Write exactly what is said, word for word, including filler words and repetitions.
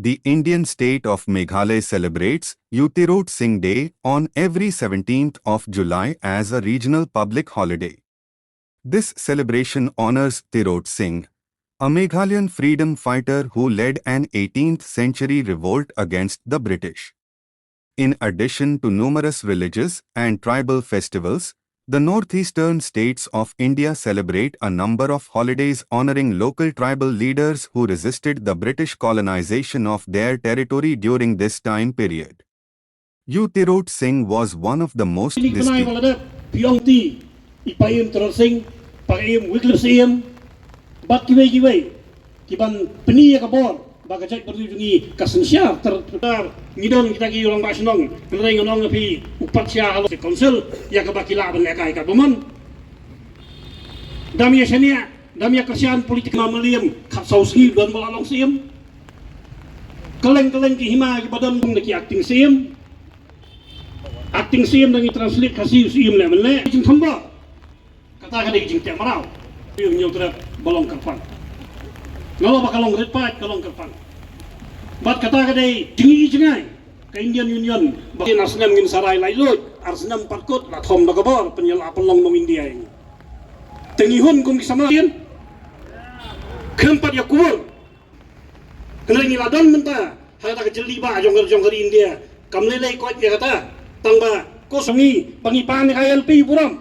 The Indian state of Meghalaya celebrates U Tirot Singh Day on every seventeenth of July as a regional public holiday. This celebration honors Tirot Singh, a Meghalayan freedom fighter who led an eighteenth century revolt against the British. In addition to numerous religious and tribal festivals, the northeastern states of India celebrate a number of holidays honoring local tribal leaders who resisted the British colonization of their territory during this time period. U Tirot Singh was one of the most distinguished. Phi ong ti i Paiem Tirot Singh, Paiem Wycliffe Syiem, bad kiwei kiwei ki ban pyni ïa ka bor ba ka jaitbynriew jong ngi ka synshar ter ter. Ngi don kita ki rangbah shnong, hynrei ngan ong ïa phi, u pat sha halor ka council ïa kaba ki lah ban lehkai katba mon. Dam ïa shaniah, dam ïa kyrshan politik ma Mylliem, khatsaw sngi don ba la long Syiem. Kylleng kylleng ki hima kiba don da ki acting Syiem. Acting Syiem da ngi translate Khasi, Syiem leh mynleh. Jingthombor. Kata ka dei ka jingteh mraw. Ïa u Hynñiewtrep ba long kyrpang. Nga ong ba ka long rit paid, ka long kyrpang. Bad kata ka dei jingïohi jngai ka Indian Union ba ar snem ngin sa rai laitluid, ar snem pat kut la thom da ka bor pynïalah pynlong nong India ïa ngi. Te ngi hun kum ki samla ïa khlem pat ïa kubur. Hynrei ngi la don mynta ha kata ka jylli ba jong ka, jong ka ri India. Kam lei lei koit ïa kata. Tang ba ko song ngi ba ngi pan ïa ka I L P burom.